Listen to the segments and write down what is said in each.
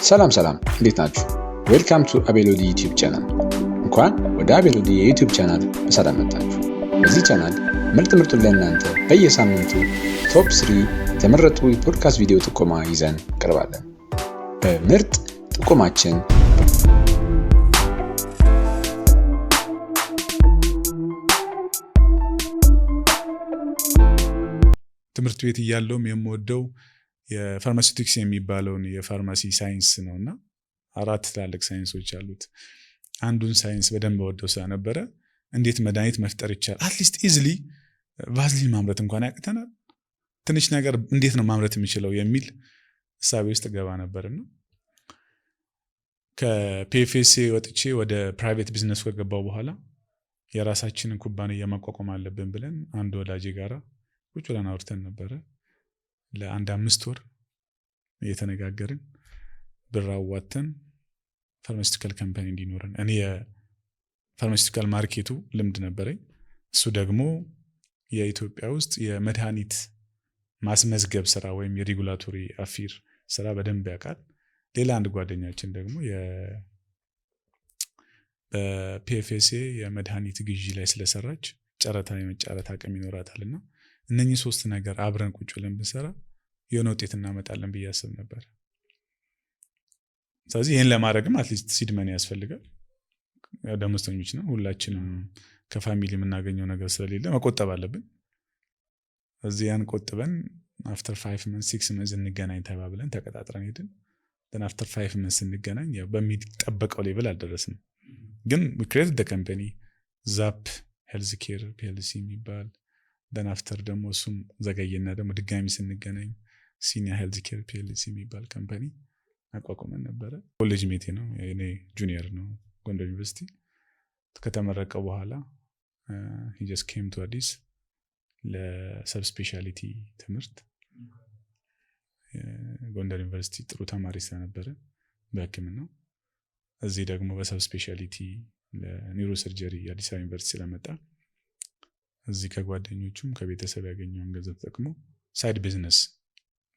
ሰላም ሰላም፣ እንዴት ናችሁ? Welcome to አቤሎዲ YouTube channel። እንኳን ወደ አቤሎዲ የ YouTube channel በሰላም መጣችሁ። በዚህ ቻናል ምርጥ ምርጡን ለእናንተ በየሳምንቱ top 3 የተመረጡ የፖድካስት ቪዲዮ ጥቆማ ይዘን እንቀርባለን። በምርጥ ጥቆማችን ትምህርት ቤት እያለውም የምወደው የ pharmaceutics የሚባለውን የፋርማሲ ሳይንስ ነው። እና አራት ትላልቅ ሳይንሶች አሉት። አንዱን ሳይንስ በደንብ ወደው ስለነበረ እንዴት መድኃኒት መፍጠር ይቻላል፣ at least easily ቫዝሊን ማምረት እንኳን ያቅተናል፣ ትንሽ ነገር እንዴት ነው ማምረት የሚችለው የሚል እሳቤ ውስጥ ገባ ነበርና ከ PFSA ወጥቼ ወደ private business ከገባው በኋላ የራሳችንን ኩባንያ ማቋቋም አለብን ብለን አንድ ወዳጄ ጋራ ቁጭ ብለን አውርተን ነበረ። ለአንድ 5 ወር እየተነጋገርን ብር አዋተን pharmaceutical company እንዲኖረን፣ እኔ የ pharmaceutical market ኡ ልምድ ነበረኝ። እሱ ደግሞ የኢትዮጵያ ውስጥ የመድኃኒት ማስመዝገብ ስራ ወይም የ regulatory affair ስራ በደንብ ያውቃል። ሌላ አንድ ጓደኛችን ደግሞ በ PFSA የመድኃኒት ግዢ ላይ ስለሰራች ጨረታ የመጫረት አቅም ይኖራታል። እና እነኚህ ሶስት ነገር አብረን ቁጭ ብለን ብንሰራ የሆነ ውጤት እናመጣለን ብዬ አስብ ነበር። ስለዚህ ይህን ለማድረግም at least seed money ያስፈልጋል። ያው ደመወዝተኞች ነው ሁላችንም፣ ከ family የምናገኘው ነገር ስለሌለ መቆጠብ አለብን። እዚህ ያን ቆጥበን after 5 months, 6 months እንገናኝ ተባብለን ተቀጣጥረን ሄድን። After 5 months ስንገናኝ ያው በሚጠበቀው level አልደረስንም፣ ግን create the company ዛፕ Healthcare PLC የሚባል። Then after ደግሞ እሱም ዘገየና ደግሞ ድጋሚ ስንገናኝ ሲኒያ Healthcare PLC የሚባል company አቋቁመን ነበረ። College mate ኤ ነው፣ የኔ junior ነው። ጎንደር ዩኒቨርሲቲ ከተመረቀ በኋላ just came to አዲስ ለ subspecialty ትምህርት። ጎንደር ዩኒቨርሲቲ ጥሩ ተማሪ ስለነበረ በሕክምናው፣ እዚህ ደግሞ በ subspecialty ለ neurosurgery የአዲስ አበባ ዩኒቨርሲቲ ስለመጣ እዚህ ከጓደኞቹም ከቤተሰብ ያገኘውን ገንዘብ ተጠቅሞ side business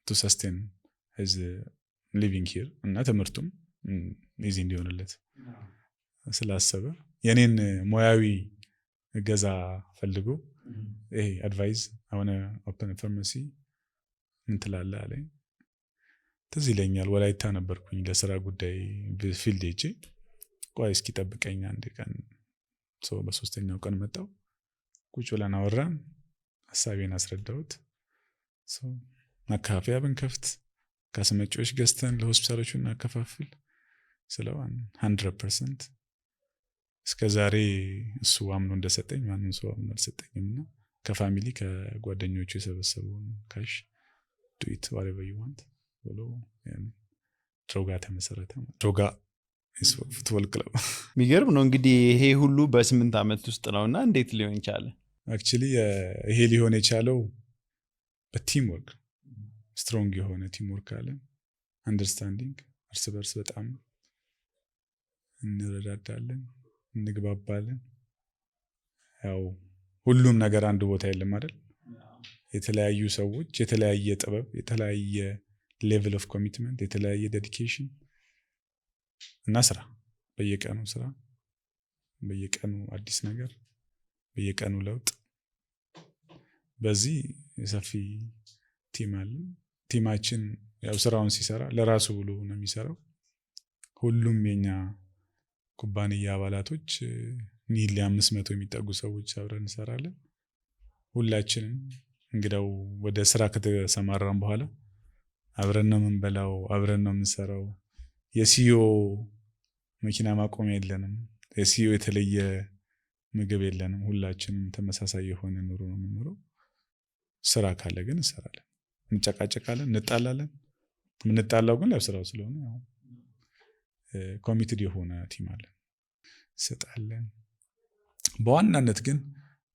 to sustain his living here እና ትምህርቱም easy እንዲሆንለት ስላሰበ የኔን ሙያዊ እገዛ ፈልጎ ይሄ advice "I wanna open pharmacy፣ ምን ትላለህ?" አለኝ። ትዝ ይለኛል፣ ወላይታ ነበርኩኝ ለስራ ጉዳይ field ሄጄ፣ ቆይ እስኪ ጠብቀኝ አንድ ቀን። So በሶስተኛው ቀን መጣው፣ ቁጭ ብለን አወራን፣ ሀሳቤን አስረዳሁት። So ማከፋፈያ ብንከፍት፣ ከአስመጪዎች ገዝተን ለሆስፒታሎቹ እናከፋፍል ስለው 100% እስከ ዛሬ እሱ አምኖ እንደሰጠኝ ማንም ሰው አምኖ አልሰጠኝም። እና ከ family ከጓደኞቹ የሰበሰበውን cash "Do it whatever you want" ብሎ ድሮጋ ተመሰረተ። ድሮጋ football club። የሚገርም ነው። እንግዲህ ይሄ ሁሉ በ8 ዓመት ውስጥ ነው እና እንዴት ሊሆን ቻለ? Actually ይሄ ሊሆን የቻለው በ team work፣ strong የሆነ team work አለን፣ understanding፣ እርስ በርስ በጣም እንረዳዳለን፣ እንግባባለን። ያው ሁሉም ነገር አንድ ቦታ የለም አይደል? የተለያዩ ሰዎች፣ የተለያየ ጥበብ፣ የተለያየ level of commitment፣ የተለያየ dedication እና ስራ፣ በየቀኑ ስራ፣ በየቀኑ አዲስ ነገር፣ በየቀኑ ለውጥ። በዚህ ሰፊ team አለን። Team ኣችን ያው ስራውን ሲሰራ ለራሱ ብሎ ነው የሚሰራው። ሁሉም የኛ ኩባንያ አባላቶች nearly 500 የሚጠጉ ሰዎች አብረን እንሰራለን። ሁላችንም እንግዳው ወደ ስራ ከተሰማራን በኋላ አብረን ነው የምንበላው፣ አብረን ነው የምንሰራው። የ CEO መኪና ማቆሚያ የለንም። የ CEO የተለየ ምግብ የለንም። ሁላችንም ተመሳሳይ የሆነ ኑሮ ነው የምንኖረው። ስራ ካለ ግን እንሰራለን፣ እንጨቃጨቃለን፣ እንጣላለን። የምንጣላው ግን ያው ስራው ስለሆነ ያው committed የሆነ team አለን፣ እንሰጣለን። በዋናነት ግን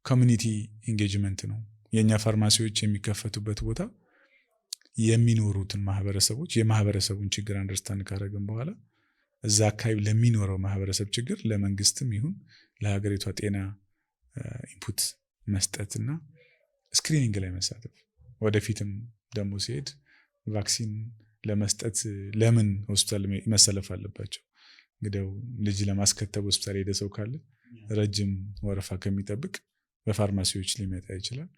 community engagement ነው። የእኛ ፋርማሲዎች የሚከፈቱበት ቦታ የሚኖሩትን ማህበረሰቦች፣ የማህበረሰቡን ችግር understand ካደረግን በኋላ እዛ አካባቢ ለሚኖረው ማህበረሰብ ችግር ለመንግስትም ይሁን ለሀገሪቷ ጤና input መስጠትና screening ላይ መሳተፍ፣ ወደፊትም ደግሞ ሲሄድ vaccine ለመስጠት ለምን ሆስፒታል መሰለፍ አለባቸው? እንግዲያው ልጅ ለማስከተብ ሆስፒታል ሄደ ሰው ካለ ረጅም ወረፋ ከሚጠብቅ በፋርማሲዎች ሊመጣ ይችላል።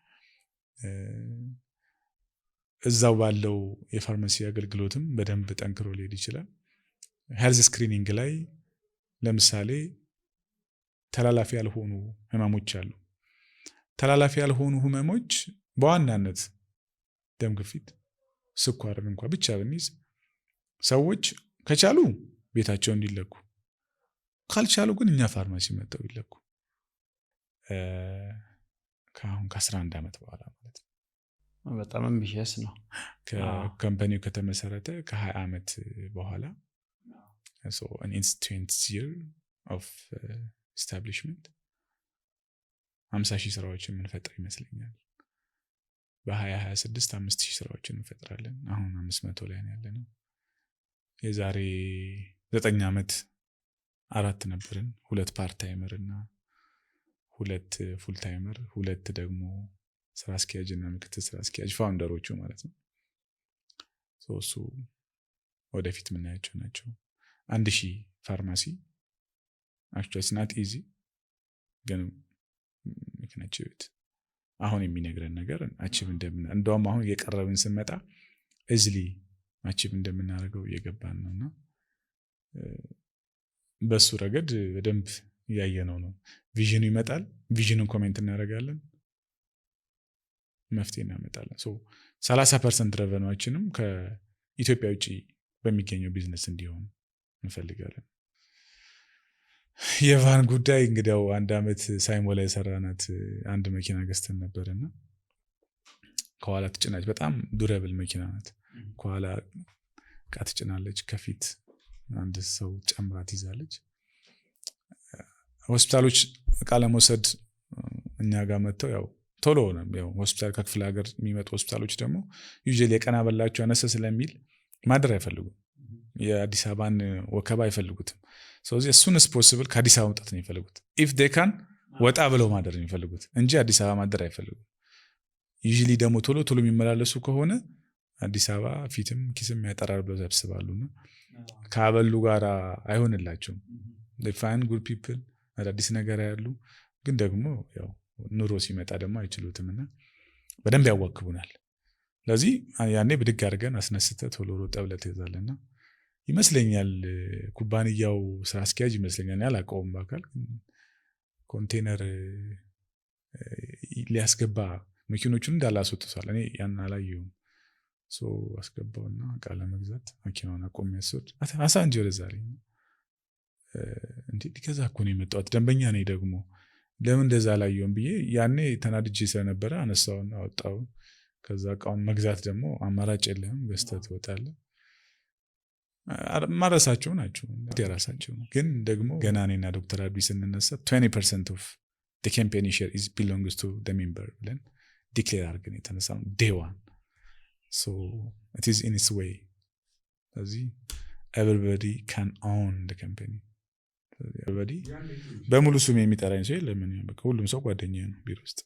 እዛው ባለው የፋርማሲ አገልግሎትም በደንብ ጠንክሮ ሊሄድ ይችላል። Health screening ላይ ለምሳሌ ተላላፊ ያልሆኑ ህመሞች አሉ። ተላላፊ ያልሆኑ ህመሞች በዋናነት ደም ግፊት፣ ስኳርን እንኳ ብቻ ብንይዝ ሰዎች ከቻሉ ቤታቸው እንዲለኩ፣ ካልቻሉ ግን እኛ ፋርማሲ መጥተው ይለኩ። ከአሁን ከ11 ዓመት በኋላ ማለት ነው። በጣም ambitious ነው። Company ው ከተመሰረተ ከ20 ዓመት በኋላ፣ 20 year of establishment፣ 50,000 ስራዎችን የምንፈጥር ይመስለኛል። በ2026 5,000 ስራዎችን እንፈጥራለን። አሁን 500 ላይ ነው ያለነው። የዛሬ 9 ዓመት አራት ነበርን። ሁለት part timer እና ሁለት full timer፣ ሁለት ደግሞ ስራ አስኪያጅ እና ምክትል ስራ አስኪያጅ፣ founder ኦቹ ማለት ነው። እሱ ወደፊት የምናያቸው ናቸው። 1,000 ፋርማሲ actually not easy፣ ግን ምክንያት አሁን የሚነግረን ነገር achieve እንደምን እንደውም አሁን እየቀረብን ስንመጣ easily achieve እንደምናደርገው እየገባን ነው። እና በሱ ረገድ በደንብ እያየነው ነው። Vision ኑ ይመጣል። Vision ኑን comment እናደርጋለን፣ መፍትሄ እናመጣለን። 30% revenue ኣችንም ከኢትዮጵያ ውጭ በሚገኘው ቢዝነስ እንዲሆን እንፈልጋለን። የ van ጉዳይ እንግዲያው አንድ ዓመት ሳይሞላ የሰራናት አንድ መኪና ገዝተን ነበርና ከኋላ ትጭናለች። በጣም durable መኪና ናት። ከኋላ እቃ ትጭናለች፣ ከፊት አንድ ሰው ጨምራ ትይዛለች። ሆስፒታሎች እቃ ለመውሰድ እኛ ጋር መጥተው ያው ቶሎ ነው። ያው ሆስፒታል ከክፍለ ሀገር የሚመጡ ሆስፒታሎች ደግሞ usually የቀን አበላቸው አነሰ ስለሚል ማደር አይፈልጉም። የአዲስ አበባን ወከባ አይፈልጉትም። ስለዚህ as soon as possible ከአዲስ አበባ መውጣት ነው የሚፈልጉት። If they can ወጣ ብለው ማደር ነው የሚፈልጉት እንጂ አዲስ አበባ ማደር አይፈልጉም። Usually ደግሞ ቶሎ ቶሎ የሚመላለሱ ከሆነ አዲስ አበባ ፊትም ኪስም ያጠራል ብለው ያስባሉ እና ከአበሉ ጋር አይሆንላቸውም። Fine, good people፣ አዳዲስ ነገር ያሉ፣ ግን ደግሞ ያው ኑሮ ሲመጣ ደግሞ አይችሉትም እና በደንብ ያዋክቡናል። ለዚህ ያኔ ብድግ አድርገን አስነስተህ ቶሎ ሮጠ ብለህ ትይዛለህ። እና ይመስለኛል ኩባንያው ስራ አስኪያጅ ይመስለኛል፣ አላውቀውም በአካል፣ ኮንቴነር ሊያስገባ መኪኖቹን እንዳለ አስወጥቷል። እኔ ያን አላየሁም። አስገባውና እቃ ለመግዛት መኪናውን አቆሜ ስወድ አሳ እንጂ ወደዛ አለኝ። እንዴ ሊገዛ እኮ ነው የመጣሁት፣ ደንበኛ ነኝ፣ ደግሞ ለምን እንደዛ አላየሁም ብዬ ያኔ ተናድጄ ስለነበረ አነሳውና አወጣው። ከዛ እቃውን መግዛት ደግሞ አማራጭ የለህም፣ ገዝተህ ትወጣለህ። ማረሳቸው ናቸው የራሳቸው ነው። ግን ደግሞ ገና እኔና ዶክተር አብዲ ስንነሳ 20% of company share is belongs to member ብለን declare አድርገን የተነሳ ነው day one። It is in its way። ስለዚህ everybody can own company። Everybody በሙሉ ስም የሚጠራኝ ሰው የለም። በቃ ሁሉም ሰው ጓደኛ ነው ቢሮ ውስጥ።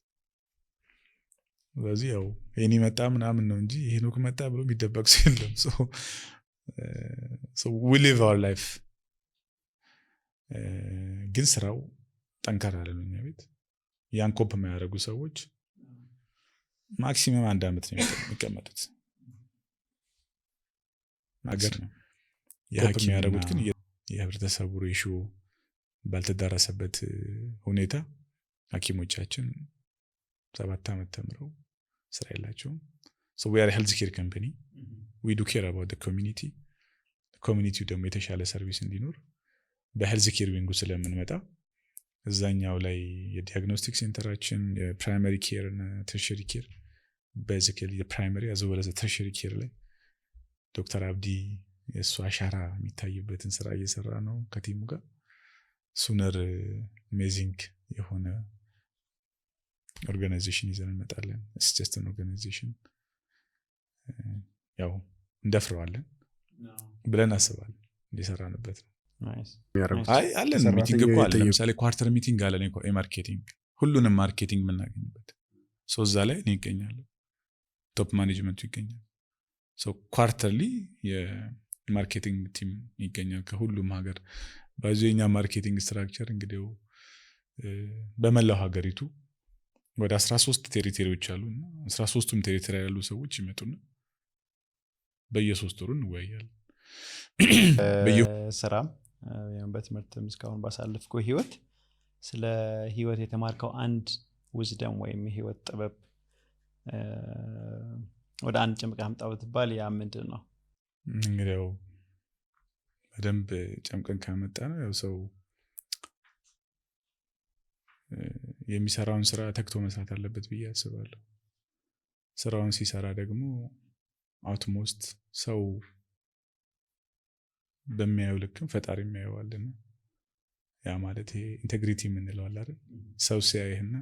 ስለዚህ ያው የኔ መጣ ምናምን ነው እንጂ ሄኖክ መጣ ብሎ የሚደበቅ ሰው የለም። We live our life። ግን ስራው ጠንከር ያለ ነው። እኛ ቤት ያን cope የማያደርጉ ሰዎች maximum አንድ ዓመት ነው የሚቀመጡት። ሀገር cope የሚያደርጉት ግን የህብረተሰቡ ratio ባልተዳረሰበት ሁኔታ ሐኪሞቻችን 7 ዓመት ተምረው ስራ የላቸውም። We are health care company, we do care about community። Community ው ደግሞ የተሻለ service እንዲኖር በ health care wing ኡ ስለምንመጣ እዛኛው ላይ የ diagnostic center ኣችን የ primary care እና tertiary care፣ basically የ primary as well as tertiary care ላይ ዶክተር አብዲ የእሱ አሻራ የሚታይበትን ስራ እየሰራ ነው ከ team ኡ ጋር። Sooner amazing የሆነ organization ይዘን እንመጣለን። Just an organization ያው እንደፍረዋለን ብለን አስባለን፣ እየሰራንበት ነው። አይ አለን፣ meeting እኮ አለ። ለምሳሌ quarter meeting አለን፣ የ marketing፣ ሁሉንም marketing የምናገኝበት ሰው እዛ ላይ እኔ ይገኛለሁ። Top management ኡ ይገኛል። Quarterly የ marketing team ይገኛል ከሁሉም ሀገር። በዚ የኛ marketing structure እንግዲህ በመላው ሀገሪቱ ወደ 13 territory ዎች አሉ እና 13ቱም territory ያሉ ሰዎች ይመጡና በየ3 ወሩ እንወያያለን። ስራም በትምህርትም እስካሁን ባሳለፍከው ህይወት ስለ ህይወት የተማርከው አንድ wisdom ወይም የህይወት ጥበብ ወደ አንድ ጨምቀህ አምጣ ብትባል ያ ምንድን ነው? እንግዲያው በደንብ ጨምቀን ካመጣ ነው ያው ሰው የሚሰራውን ስራ ተግቶ መስራት አለበት ብዬ አስባለሁ። ስራውን ሲሰራ ደግሞ utmost ሰው በሚያየው ልክም ፈጣሪ የሚያየዋልና፣ ያ ማለት ይሄ integrity የምንለው አለ አይደል? ሰው ሲያይህና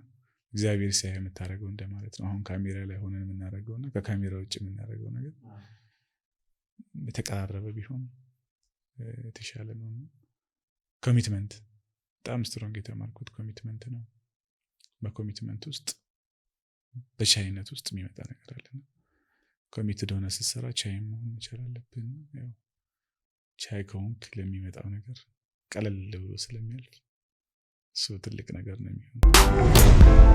እግዚአብሔር ሲያይህ የምታደርገው እንደማለት ነው። አሁን ካሜራ ላይ ሆነን የምናደርገውና ከካሜራ ውጭ የምናደርገው ነገር የተቀራረበ ቢሆን የተሻለ ነው። Commitment፣ በጣም strong የተማርኩት commitment ነው። በ commitment ውስጥ፣ በቻይነት ውስጥ የሚመጣ ነገር አለና committed ሆነህ ስትሰራ ቻይ መሆን መቻል አለብን። ያው ቻይ ከሆንክ ለሚመጣው ነገር ቀለል ብሎ ስለሚያልፍ እሱ ትልቅ ነገር ነው የሚሆነው።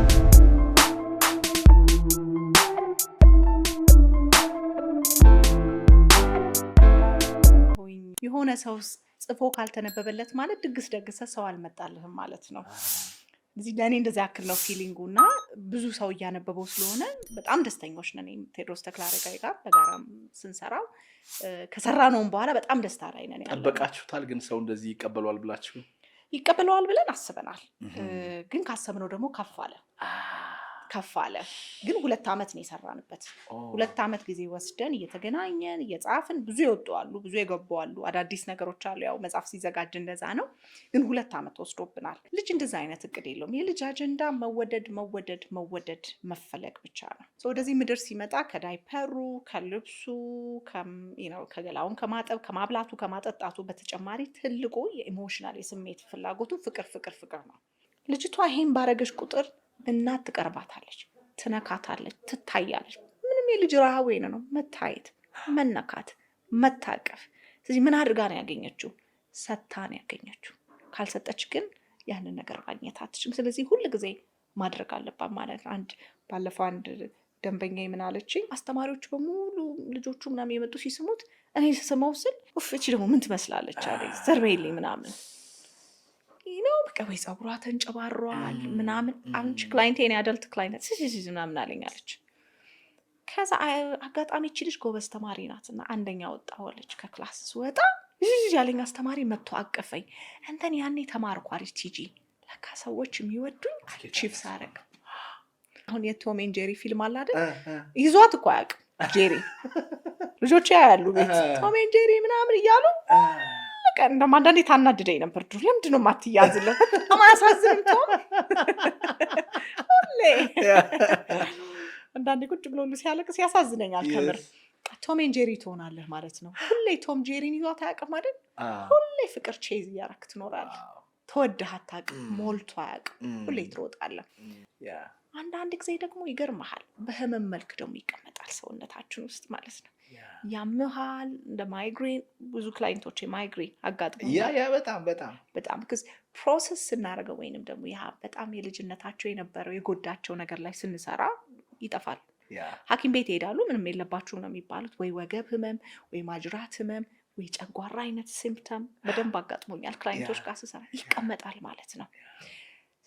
የሆነ ሰው ጽፎ ካልተነበበለት ማለት ድግስ ደግሰ ሰው አልመጣልህም ማለት ነው። እዚህ ለእኔ እንደዚያ ያክል ነው feeling ኡ እና ብዙ ሰው እያነበበው ስለሆነ በጣም ደስተኞች ነን። ቴዎድሮስ ተክለአረጋዊ ጋር በጋራም ስንሰራው ከሰራነውም በኋላ በጣም ደስታ ላይ ነን ያለነው። ጠበቃችሁታል? ግን ሰው እንደዚህ ይቀበለዋል ብላችሁ? ይቀበለዋል ብለን አስበናል። ግን ካሰብነው ደግሞ ከፍ አለ፣ ከፍ አለ። ግን 2 ዓመት ነው የሰራንበት። 2 ዓመት ጊዜ ወስደን እየተገናኘን እየጻፍን፣ ብዙ የወጡ አሉ፣ ብዙ የገቡ አሉ፣ አዳዲስ ነገሮች አሉ። ያው መጽሐፍ ሲዘጋጅ እንደዛ ነው። ግን 2 ዓመት ወስዶብናል። ልጅ እንደዛ አይነት እቅድ የለውም። የልጅ አጀንዳ መወደድ፣ መወደድ፣ መወደድ፣ መፈለግ ብቻ ነው። So ወደዚህ ምድር ሲመጣ ከዳይፐሩ፣ ከልብሱ፣ ከገላውን ከማጠብ፣ ከማብላቱ፣ ከማጠጣቱ በተጨማሪ ትልቁ የ emotional የስሜት ፍላጎቱ ፍቅር፣ ፍቅር፣ ፍቅር ነው። ልጅቷ ይሄን ባረገች ቁጥር እናት ትቀርባታለች፣ ትነካታለች፣ ትታያለች። ምንም የልጅ ረሃብ ወይ ነው መታየት፣ መነካት፣ መታቀፍ። ስለዚህ ምን አድርጋ ነው ያገኘችው? ሰታ ነው ያገኘችው። ካልሰጠች ግን ያንን ነገር ማግኘት አትችልም። ስለዚህ ሁል ጊዜ ማድረግ አለባት ማለት ነው። አንድ ባለፈው አንድ ደንበኛ ምን አለችኝ፣ አስተማሪዎቹ በሙሉ ልጆቹ ምናምን የመጡ ሲስሙት እኔ ስስመው ስል ኡፍ እቺ ደግሞ ምን ትመስላለች አለኝ፣ ዘርበይልኝ ምናምን ነው በቃ ወይ ፀጉሯ ተንጨባሯል ምናምን። አንቺ client ኤ፣ adult client ምናምን አለኝ አለች። ከዛ አጋጣሚ እቺ ልጅ ጎበዝ ተማሪ ናት እና አንደኛ ወጣሁ አለች። ከ class ስወጣ ያለኝ አስተማሪ መጥቶ አቀፈኝ። እንተን ያኔ ተማርኩ አለች ቲጂ፣ ለካ ሰዎች የሚወዱኝ achieve ሳረግ። አሁን የ Tom and Jerry ፊልም አለ አይደል? ይዟት እኮ አያውቅም ጄሪ። ልጆች ያያሉ ቤት Tom and Jerry ምናምን እያሉ ቀን እንደውም አንዳንዴ ታናድደኝ ነበር ድሮ። ለምንድን ነው የማትያዝለት? በጣም አያሳዝንም ቶም? ሁሌ አንዳንዴ ቁጭ ብሎ ሁሉ ሲያለቅስ ያሳዝነኛል ከምር። Tom and Jerry ትሆናለህ ማለት ነው። ሁሌ ቶም ጄሪን ይዟት አያውቅም አይደል? ሁሌ ፍቅር chase እያደረክ ትኖራለህ። ተወደህ አታውቅም፣ ሞልቶ አያውቅም። ሁሌ ትሮጣለህ። አንዳንድ ጊዜ ደግሞ ይገርመሃል፣ በህመም መልክ ደግሞ ይቀመጣል ሰውነታችን ውስጥ ማለት ነው። ያምሃል፣ እንደ ማይግሬን። ብዙ client ኦች migraine አጋጥሞ Yeah, በጣም በጣም። በጣም because process ስናደርገው ወይንም ደግሞ ያ በጣም የልጅነታቸው የነበረው የጎዳቸው ነገር ላይ ስንሰራ ይጠፋል። ሐኪም ቤት ይሄዳሉ፣ ምንም የለባችሁም ነው የሚባሉት። ወይ ወገብ ህመም፣ ወይ ማጅራት ህመም፣ ወይ ጨጓራ አይነት symptom በደንብ አጋጥሞኛል client ኦች ጋር ስሰራ፣ ይቀመጣል ማለት ነው።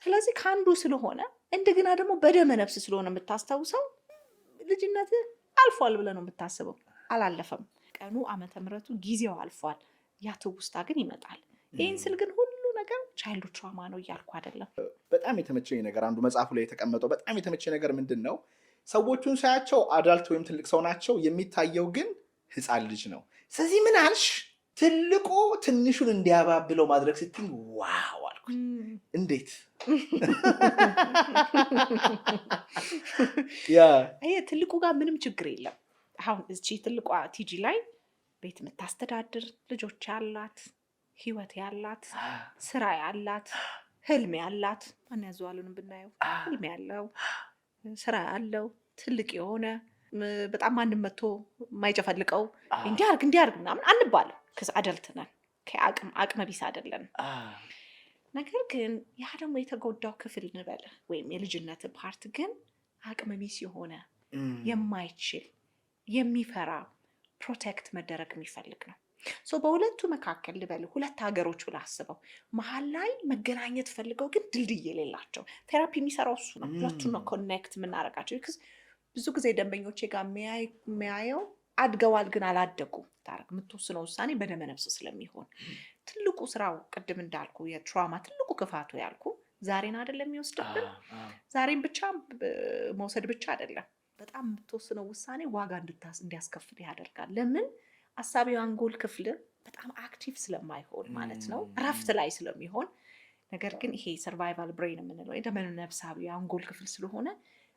ስለዚህ ከአንዱ ስለሆነ እንደገና ደግሞ በደመ ነፍስ ስለሆነ የምታስታውሰው ልጅነት አልፏል ብለህ ነው የምታስበው። አላለፈም። ቀኑ፣ ዓመተ ምሕረቱ፣ ጊዜው አልፏል። ያ ትውስታ ግን ይመጣል። ይህን ስል ግን ሁሉ ነገር child trauma ነው እያልኩ አይደለም። በጣም የተመቸኝ ነገር፣ አንዱ መጽሐፉ ላይ የተቀመጠው በጣም የተመቸኝ ነገር ምንድን ነው? ሰዎቹን ሳያቸው adult ወይም ትልቅ ሰው ናቸው፣ የሚታየው ግን ህፃን ልጅ ነው። ስለዚህ ምን አልሽ? ትልቁ ትንሹን እንዲያባብለው ማድረግ ስትኝ wow አልኩኝ። እንዴት? Yeah. ይሄ ትልቁ ጋር ምንም ችግር የለም። አሁን እቺ ትልቋ ቲጂ ላይ ቤት የምታስተዳድር፣ ልጆች ያላት፣ ህይወት ያላት፣ ስራ ያላት፣ ህልም ያላት፣ ማን ያዘዋሉንም ብናየው ህልም ያለው፣ ስራ ያለው፣ ትልቅ የሆነ በጣም ማንም መጥቶ የማይጨፈልቀው፣ እንዲያርግ እንዲያርግ ምናምን አንባልም። 'Cause adult ነን፣ አቅመ ቢስ አይደለንም። ነገር ግን ያ ደግሞ የተጎዳው ክፍል እንበል ወይም የልጅነት part ግን አቅመ ቢስ የሆነ፣ የማይችል፣ የሚፈራ፣ protect መደረግ የሚፈልግ ነው። So በሁለቱ መካከል ልበል ሁለት ሀገሮች ብለህ አስበው፣ መሀል ላይ መገናኘት ፈልገው ግን ድልድይ የሌላቸው። Therapy የሚሰራው እሱ ነው። ሁለቱን ነው connect የምናደርጋቸው። 'Cause ብዙ ጊዜ ደንበኞቼ ጋር የሚያየው አድገዋል ግን አላደጉም። ታረግ የምትወስነው ውሳኔ በደመ ነፍስ ስለሚሆን ትልቁ ስራው ቅድም እንዳልኩ የ trauma ትልቁ ክፋቱ ያልኩ ዛሬን አይደለም የሚወስድብን፣ ዛሬን ብቻ መውሰድ ብቻ አይደለም፣ በጣም የምትወስነው ውሳኔ ዋጋ እንዲያስከፍል ያደርጋል። ለምን? አሳቢው አንጎል ክፍል በጣም active ስለማይሆን ማለት ነው፣ እረፍት ላይ ስለሚሆን። ነገር ግን ይሄ survival brain የምንለው ደመ ነፍሳዊ የአንጎል ክፍል ስለሆነ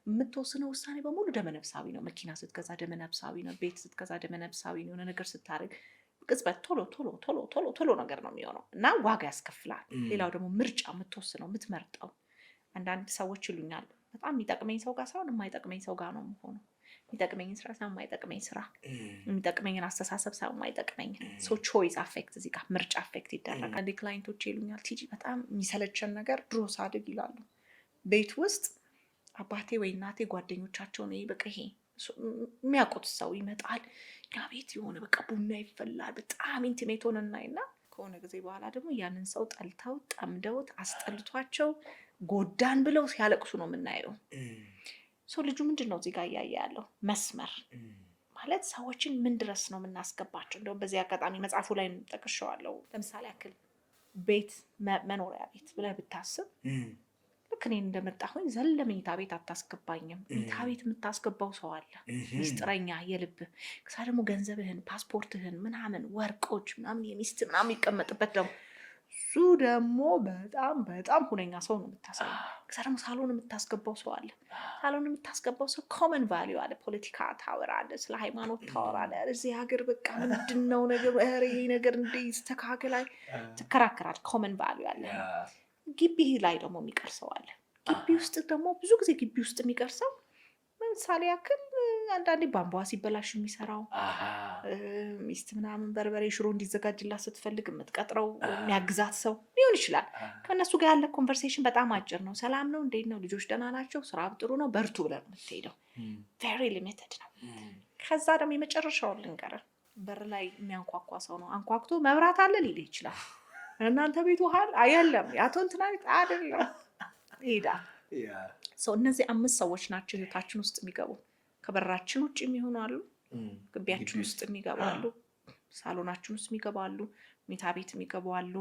የምትወስነው ውሳኔ በሙሉ ደመ ነፍሳዊ ነው። መኪና ስትገዛ ደመ ነፍሳዊ ነው። ቤት ስትገዛ ደመ ነፍሳዊ ነው። የሆነ ነገር ስታደርግ ቅጽበት ቶሎ ቶሎ ቶሎ ቶሎ ቶሎ ነገር ነው የሚሆነው እና ዋጋ ያስከፍላል። ሌላው ደግሞ ምርጫ የምትወስነው፣ የምትመርጠው፣ አንዳንድ ሰዎች ይሉኛል፣ በጣም የሚጠቅመኝ ሰው ጋር ሳይሆን የማይጠቅመኝ ሰው ጋር ነው የምሆነው። የሚጠቅመኝን ስራ ሳይሆን የማይጠቅመኝ ስራ፣ የሚጠቅመኝን አስተሳሰብ ሳይሆን የማይጠቅመኝን። So choice affect፣ እዚህ ጋር ምርጫ affect ይደረጋል። አንዴ client ኦች ይሉኛል፣ "ቲጂ፣ በጣም የሚሰለቸን ነገር ድሮ ሳድግ" ይላሉ፣ "ቤት ውስጥ አባቴ ወይ እናቴ ጓደኞቻቸውን በቃ ይሄ የሚያውቁት ሰው ይመጣል እኛ ቤት፣ የሆነ በቃ ቡና ይፈላል፣ በጣም intimate ሆነ እናይና ከሆነ ጊዜ በኋላ ደግሞ ያንን ሰው ጠልተው፣ ጠምደውት፣ አስጠልቷቸው፣ ጎዳን ብለው ሲያለቅሱ ነው የምናየው።" So ልጁ ምንድን ነው እዚህ ጋር እያየ ያለው? መስመር ማለት ሰዎችን ምን ድረስ ነው የምናስገባቸው? እንደውም በዚህ አጋጣሚ መጽሐፉ ላይ ጠቅሼዋለሁ። ለምሳሌ ያክል ቤት፣ መኖሪያ ቤት ብለህ ብታስብ ልክ እኔ እንደመጣሁኝ ዘለ መኝታ ቤት አታስገባኝም። መኝታ ቤት የምታስገባው ሰው አለ፣ ሚስጥረኛ የልብ። ከዛ ደግሞ ገንዘብህን፣ ፓስፖርትህን ምናምን፣ ወርቆች ምናምን፣ የሚስት ምናምን የሚቀመጥበት ደግሞ እሱ ደግሞ በጣም በጣም ሁነኛ ሰው ነው የምታሳየው። ከዛ ደግሞ ሳሎን የምታስገባው ሰው አለ። ሳሎን የምታስገባው ሰው common value አለ። ፖለቲካ ታወራለህ፣ ስለ ሃይማኖት ታወራለህ። እዚህ ሀገር በቃ ምንድን ነው ነገሩ? ኧረ ይሄ ነገር እንደ ይስተካከላል፣ ትከራከራል። Common value አለ። ግቢ ላይ ደግሞ የሚቀር ሰው አለ። ግቢ ውስጥ ደግሞ ብዙ ጊዜ ግቢ ውስጥ የሚቀር ሰው ለምሳሌ ያክል አንዳንዴ ቧንቧ ሲበላሽ የሚሰራው፣ ሚስት ምናምን በርበሬ ሽሮ እንዲዘጋጅላት ስትፈልግ የምትቀጥረው የሚያግዛት ሰው ሊሆን ይችላል። ከእነሱ ጋር ያለ conversation በጣም አጭር ነው። ሰላም ነው፣ እንዴት ነው፣ ልጆች ደህና ናቸው፣ ስራ ጥሩ ነው፣ በርቱ ብለህ ነው የምትሄደው። Very limited ነው። ከዛ ደግሞ የመጨረሻውን ልንገርህ፣ በር ላይ የሚያንኳኳ ሰው ነው። አንኳኩቶ መብራት አለ ሊልህ ይችላል። እናንተ ቤት ውሃ የለም፣ የአቶ እንትና ቤት አይደለም፣ ይሄዳል። እነዚህ አምስት ሰዎች ናቸው ህይወታችን ውስጥ የሚገቡ። ከበራችን ውጭ የሚሆኑ አሉ፣ ግቢያችን ውስጥ የሚገቡ አሉ፣ ሳሎናችን ውስጥ የሚገቡ አሉ፣ መኝታ ቤት የሚገቡ አሉ፣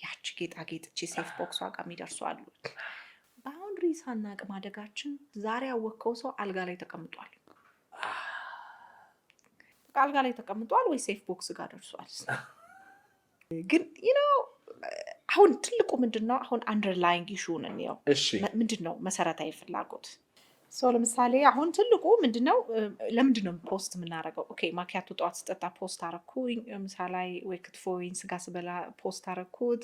ያቺ ጌጣጌጥ እቺ safe box ጋር የሚደርሱ አሉ። Boundary ሳናቅ ማደጋችን ዛሬ ያወቅከው ሰው አልጋ ላይ ተቀምጧል። አልጋ ላይ ተቀምጧል ወይ safe box ጋር ደርሷል። ግን አሁን ትልቁ ምንድን ነው? አሁን underlying issue ን እንየው። ምንድን ነው መሰረታዊ ፍላጎት? So ለምሳሌ አሁን ትልቁ ምንድን ነው? ለምንድን ነው post የምናደርገው? Okay፣ ማኪያቶ ጠዋት ስጠጣ post አረኩኝ። ምሳ ላይ ወይ ክትፎ ወይ ስጋ ስበላ post አረኩት።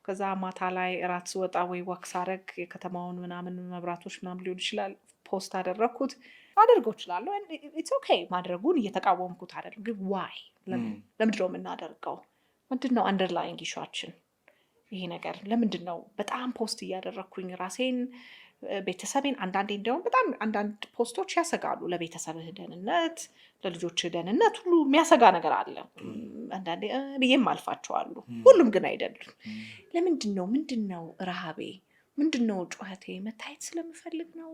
ከዛ ማታ ላይ እራት ስወጣ ወይ walk ሳረግ የከተማውን ምናምን መብራቶች ምናምን ሊሆን ይችላል post አደረግኩት። አደርገው እችላለሁ። It's okay፣ ማድረጉን እየተቃወምኩት አይደለም። ግን why? ለምንድን ነው የምናደርገው? ምንድን ነው underlying issue ኣችን? ይሄ ነገር ለምንድን ነው በጣም post እያደረግኩኝ ራሴን፣ ቤተሰቤን? አንዳንዴ እንዲያውም በጣም አንዳንድ post ኦች ያሰጋሉ። ለቤተሰብህ ደህንነት፣ ለልጆችህ ደህንነት ሁሉ የሚያሰጋ ነገር አለ። አንዳንዴ ብዬም አልፋቸዋሉ። ሁሉም ግን አይደሉም። ለምንድን ነው? ምንድን ነው ረሃቤ? ምንድን ነው ጩኸቴ? መታየት ስለምፈልግ ነው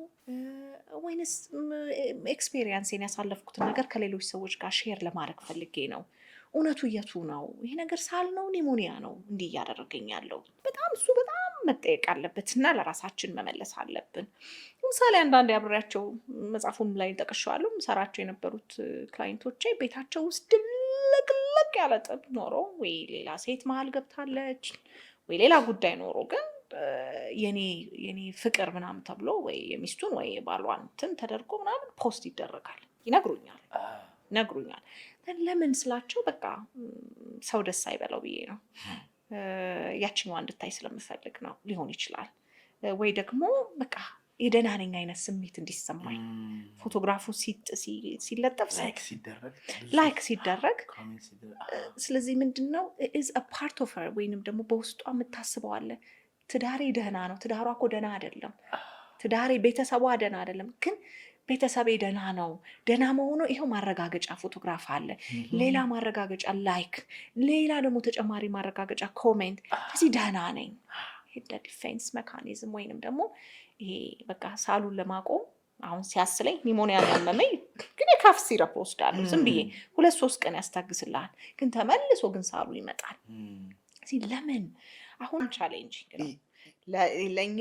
ወይንስ experience ኤን፣ ያሳለፍኩትን ነገር ከሌሎች ሰዎች ጋር share ለማድረግ ፈልጌ ነው? እውነቱ የቱ ነው? ይሄ ነገር ሳል ነው፣ pneumonia ነው እንዲህ እያደረገኝ ያለው? በጣም እሱ በጣም መጠየቅ አለበት እና ለራሳችን መመለስ አለብን። ለምሳሌ አንዳንድ አብሬያቸው መጽሐፉም ላይ ጠቅሼዋለሁ፣ ሰራቸው የነበሩት client ኦቼ ቤታቸው ውስጥ ድብልቅልቅ ያለ ጠብ ኖሮ ወይ ሌላ ሴት መሀል ገብታለች ወይ ሌላ ጉዳይ ኖሮ ግን የኔ ፍቅር ምናምን ተብሎ ወይ የሚስቱን ወይ የባሏን እንትን ተደርጎ ምናምን post ይደረጋል። ይነግሩኛል። ለምን ስላቸው በቃ ሰው ደስ አይበለው ብዬ ነው፣ ያችኛዋ እንድታይ ስለምፈልግ ነው ሊሆን ይችላል። ወይ ደግሞ በቃ የደህና ነኝ አይነት ስሜት እንዲሰማኝ ፎቶግራፉ ሲለጠፍ፣ like ሲደረግ። ስለዚህ ምንድን ነው is a part of her ወይንም ደግሞ በውስጧ የምታስበው አለ። ትዳሬ ደህና ነው። ትዳሯ እኮ ደህና አይደለም። ትዳሬ፣ ቤተሰቧ ደህና አይደለም፣ ግን ቤተሰቤ ደህና ነው። ደህና መሆኑ ይኸው ማረጋገጫ ፎቶግራፍ አለ። ሌላ ማረጋገጫ like፣ ሌላ ደግሞ ተጨማሪ ማረጋገጫ comment። ከዚህ ደህና ነኝ። Defense mechanism ወይንም ደግሞ ይሄ በቃ ሳሉን ለማቆም፣ አሁን ሲያስለኝ፣ pneumonia ያመመኝ ግን የ cough syrup ወስዳለሁ። ዝም ብዬ 2-3 ቀን ያስታግስልሃል፣ ግን ተመልሶ ግን ሳሉ ይመጣል። ለምን አሁን challenge ነው ለእኛ፣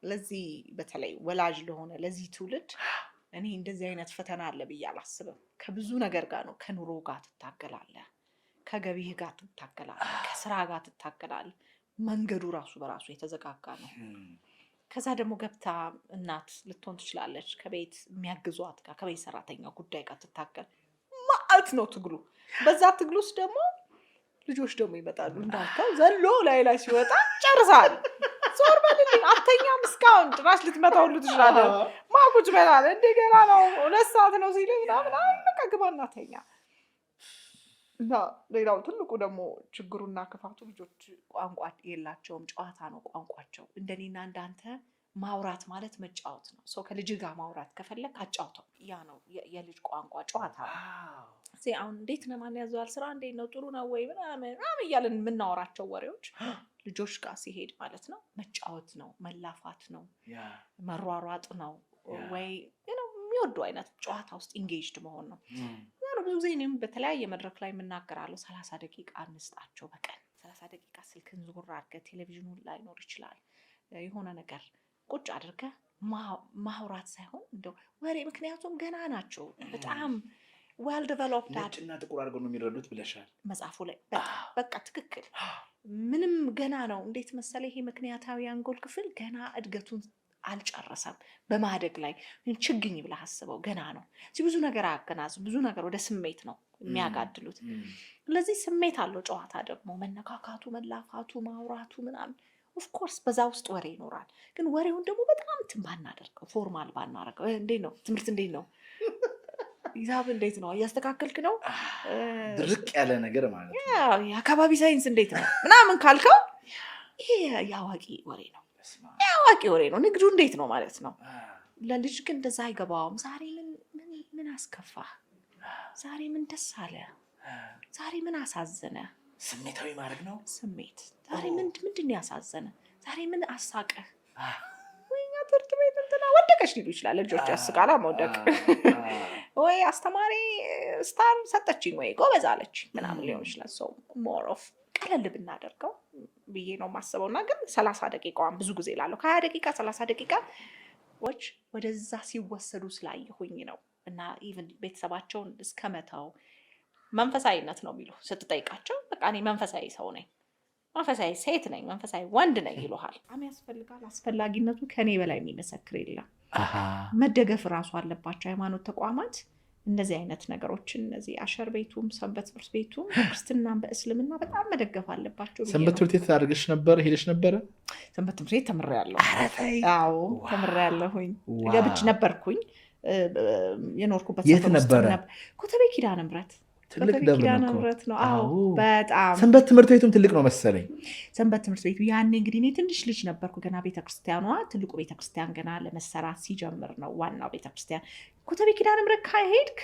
ለዚህ በተለይ ወላጅ ለሆነ ለዚህ ትውልድ እኔ እንደዚህ አይነት ፈተና አለ ብዬ አላስብም። ከብዙ ነገር ጋር ነው። ከኑሮ ጋር ትታገላለህ፣ ከገቢህ ጋር ትታገላለህ፣ ከስራ ጋር ትታገላለህ። መንገዱ ራሱ በራሱ የተዘጋጋ ነው። ከዛ ደግሞ ገብታ እናት ልትሆን ትችላለች። ከቤት የሚያግዟት ጋር፣ ከቤት ሰራተኛ ጉዳይ ጋር ትታገል ማአት ነው ትግሉ። በዛ ትግል ውስጥ ደግሞ ልጆች ደግሞ ይመጣሉ። እንዳልከው ዘሎ ላይ ላይ ሲወጣ ጨርሳል። ዞር በልልኝ፣ አተኛም እስካሁን፣ ጭራሽ ልትመታ ሁሉ ትችላለህ። ማቁጭ በላል እንደገና ነው፣ 2 ሰዓት ነው ሲል ምናምን በቃ ግባና ተኛ። እና ሌላው ትልቁ ደግሞ ችግሩና ክፋቱ ልጆች ቋንቋ የላቸውም። ጨዋታ ነው ቋንቋቸው። እንደኔና እንዳንተ ማውራት ማለት መጫወት ነው። ሰው ከልጅ ጋር ማውራት ከፈለግ አጫውተው። ያ ነው የልጅ ቋንቋ፣ ጨዋታ ነው። አሁን እንዴት ነው፣ ማን ያዘዋል፣ ስራ እንዴት ነው፣ ጥሩ ነው ወይ ምናምን ምናምን እያለን የምናወራቸው ወሬዎች ልጆች ጋር ሲሄድ ማለት ነው መጫወት ነው፣ መላፋት ነው፣ መሯሯጥ ነው፣ ወይ የሚወዱ አይነት ጨዋታ ውስጥ engaged መሆን ነው። ብዙ ጊዜ እኔም በተለያየ መድረክ ላይ የምናገራለሁ። 30 ደቂቃ እንስጣቸው በቀን፣ 30 ደቂቃ ስልክን ዞር አድርገህ፣ ቴሌቪዥኑን ላይኖር ይችላል፣ የሆነ ነገር ቁጭ አድርገህ ማውራት ሳይሆን እንደው ወሬ፣ ምክንያቱም ገና ናቸው፣ በጣም well developed ነጭና ጥቁር አድርገው ነው የሚረዱት ብለሻል መጽሐፉ ላይ። በቃ ትክክል። ምንም ገና ነው። እንዴት መሰለ፣ ይሄ ምክንያታዊ አንጎል ክፍል ገና እድገቱን አልጨረሰም። በማደግ ላይ ችግኝ ብለህ አስበው፣ ገና ነው። እዚህ ብዙ ነገር አያገናዝም። ብዙ ነገር ወደ ስሜት ነው የሚያጋድሉት። ስለዚህ ስሜት አለው ጨዋታ ደግሞ፣ መነካካቱ፣ መላፋቱ፣ ማውራቱ ምናምን። Of course በዛ ውስጥ ወሬ ይኖራል። ግን ወሬውን ደግሞ በጣም እንትን ባናደርገው፣ formal ባናደርገው፣ እንዴት ነው ትምህርት፣ እንዴት ነው ሂሳብ፣ እንዴት ነው፣ እያስተካከልክ ነው፣ ድርቅ ያለ ነገር ማለት ነው። የአካባቢ ሳይንስ እንዴት ነው ምናምን ካልከው ይሄ የአዋቂ ወሬ ነው። የአዋቂ ወሬ ነው። ንግዱ እንዴት ነው ማለት ነው። ለልጅ ግን እንደዛ አይገባውም። ዛሬ ምን ምን አስከፋህ? ዛሬ ምን ደስ አለ? ዛሬ ምን አሳዘነ? ስሜታዊ ማድረግ ነው። ስሜት፣ ዛሬ ምንድን ነው ያሳዘነ? ዛሬ ምን አሳቀህ? ወይ እኛ ትምህርት ቤት እንትና ወደቀች ሊሉ ይችላል። ልጆች ያስቃላ መውደቅ። ወይ አስተማሪ star ሰጠችኝ ወይ ጎበዝ አለች ምናምን ሊሆን ይችላል። So more of ቀለል ብናደርገው ብዬ ነው የማስበው። እና ግን 30 ደቂቃዋን ብዙ ጊዜ ላለሁ ከ20 ደቂቃ 30 ደቂቃ ዎች ወደዛ ሲወሰዱ ስላየሁኝ ነው። እና even ቤተሰባቸውን እስከ መተው፣ መንፈሳዊነት ነው የሚሉ ስትጠይቃቸው፣ በቃ እኔ መንፈሳዊ ሰው ነኝ፣ መንፈሳዊ ሴት ነኝ፣ መንፈሳዊ ወንድ ነኝ ይሉሃል። በጣም ያስፈልጋል። አስፈላጊነቱ ከኔ በላይ የሚመሰክር የለም። መደገፍ እራሱ አለባቸው ሃይማኖት ተቋማት እነዚህ አይነት ነገሮችን፣ እነዚህ አሸር ቤቱም፣ ሰንበት ትምህርት ቤቱም፣ በክርስትናም በእስልምና በጣም መደገፍ አለባቸው ብዬ ሰንበት ነው። ትምህርት ቤት አድርገሽ ነበር፣ ሄደሽ ነበረ? ሰንበት ትምህርት ቤት ተምሬያለሁ። አዎ፣ ተምሬያለሁኝ። ገብቼ ነበርኩኝ። የኖርኩበት የት ሰፈር ውስጥ ነበረ? ኮተቤ ኪዳነ ምሕረት። ትልቅ ኮተቤ ደብር ኪዳነ ነው እኮ። ምሕረት ነው። አዎ። አዎ። በጣም። ሰንበት ትምህርት ቤቱም ትልቅ ነው መሰለኝ። ሰንበት ትምህርት ቤቱ ያኔ እንግዲህ እኔ ትንሽ ልጅ ነበርኩ። ገና ቤተክርስቲያኗ፣ ትልቁ ቤተክርስቲያን ገና ለመሰራት ሲጀምር ነው። ዋናው ቤተክርስቲያን ኮተቤ ኪዳነ ምሕረት ከሄድክ